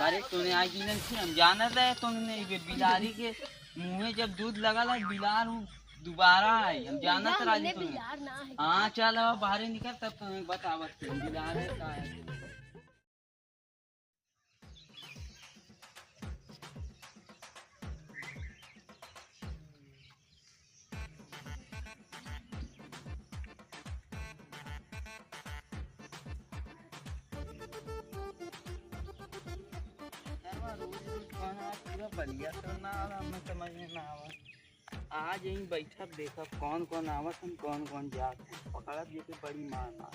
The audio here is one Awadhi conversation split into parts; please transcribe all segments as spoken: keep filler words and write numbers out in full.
अरे तूने आज दिन से हम जानत रहे, तूने ये बिलारी के मुँह में जब दूध लगा ला, बिलार उ दुबारा आई, हम जानत ना, रहली हमने तूने। बिलार ना है। हाँ, चल अब बाहरे निकल, तब तुम्हें बतावत हूँ, बिलार है का है। सरवा रोज रोज कौन आवा, पूरा बलिया तो ना आवा, हमें समझ में ना आवा। आज यहीं बैठब, देखब कौन कौन आवत हन, कौन कौन जात हन। पकड़ब जेके बड़ी मार मार।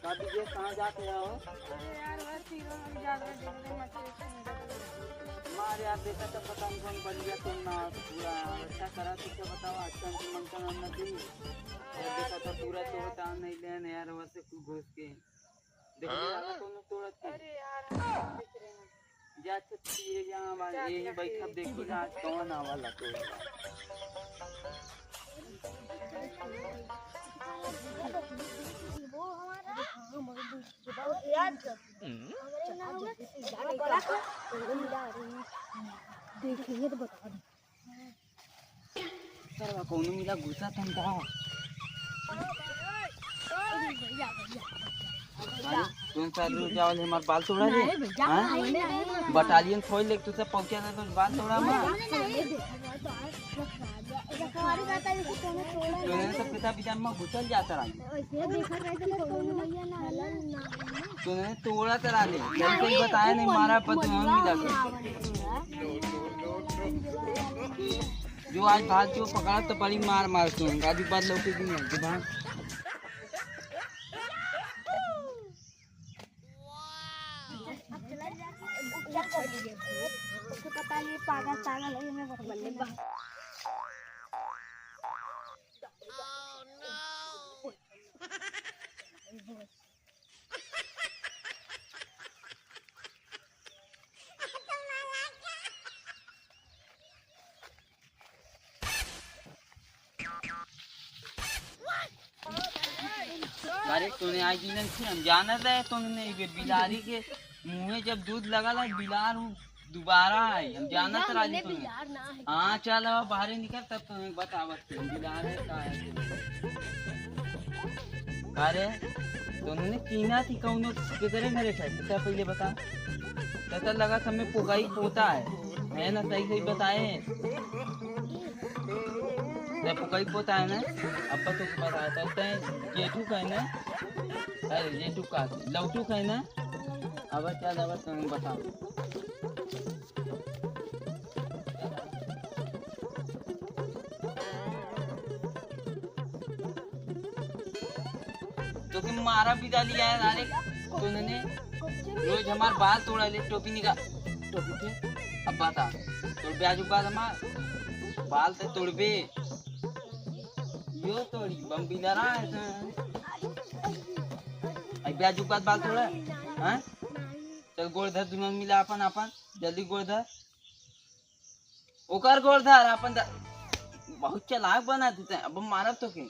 का विजय, कहाँ जात रहा हो? अरे यार, बस हीरो हम जात रहे, देखने मछली से निकल गए। मार यार, देखा तो पता नहीं कौन बन गया, कौन ना, पूरा अच्छा करा, तो क्या बताओ, अच्छा से मंचन अन्ना दी। और देखा तो पूरा तो होता नहीं लेन यार, वैसे कुछ घुस के। देखो, हाँ? यार, कौनो तोड़त के। अरे यार, हम देख रहे हैं। जा, अच्छा, ठीक है, यहाँ आवा, जा, यहीं जा, बैठा, ठीक। देखी ना, आज कौन आवा ला तोड़े। वो हमारा, हाँ, हमारे दोस्त के पास याद कर। हमारे नाम है, बड़ा कर, तो मिला रही है। देख लिए तो बता दे। सरवा कौनो मिला घुसा तन का। अरे, तुम सारे रोज जावल हमार बाल तोड़ा रे? नहीं भैया, हाँ? नहीं, नहीं, नहीं। बटालियन खोल ले, तू सब पहुंचा दे, तो बाल तोड़ा मार। तूने सब पिता पिता में घुसल जाता रहा। तूने तोड़ा तरा ले, जब कोई बताया नहीं, मारा पर तू हम मिला। जो आज भाग जो पकड़ा तो बड़ी मार मार तू, गाड़ी बात लौके भी नहीं, जो भाग। उसको पता नहीं, पागल, पागल है, मैं बल्ले बा। अरे तूने आज दिन से हम जानत रहे, तूने ये बिलारी के मुँह में जब दूध लगा ला, बिलार उ दुबारा आई, हम जानत रहली तूने। हाँ, चल अब बाहरे निकल, तब तुम्हें बतावत हूँ, बिलार है का है। अरे, तूने कीना थी कौनो केकरे घरे खाए, बता पहले बता। तो, तो लगा सब में पुगाई पोता है, है ना, सही सही बताए। ते पुगाई पोता है ना, अब तो कुछ बताता है, ते जेठू का है ना, अरे जेठू का, लौटू का है ना, अब चल, अब तुम बताओ। तो के मारा भी डाली यार, अरे तूने रोज हमार बाल तोड़ा ले, टोपी निकाल, टोपी पे। अब बता, तोड़ ब्याज के बाद हमार बाल तो तोड़बे, यो तोड़ी बम बिलरा है। आई ब्याज के बाद बाल तोड़ा, हाँ? चल गोड़ धर, दुनो मिला अपन अपन, जल्दी गोड़ धर। ओकर गोड़ धर, अपन धर। बहुत चालाक बना देते हैं। अब मारब तो के।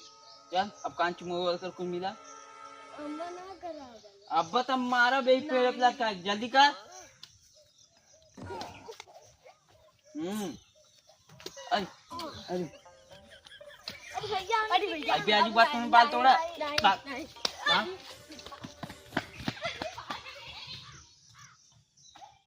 चल, अब कान चुमो कर कुल मिला। अम्मा ना करावल। अब तो मारब यही पेड़ पे लटका के। जल्दी कर। हम्म। अरे, अरे। अरे भैया, अरे भैया। अरे ब्याजू बात में बाल तोड़ा। नहीं, बाल। नहीं। हाँ?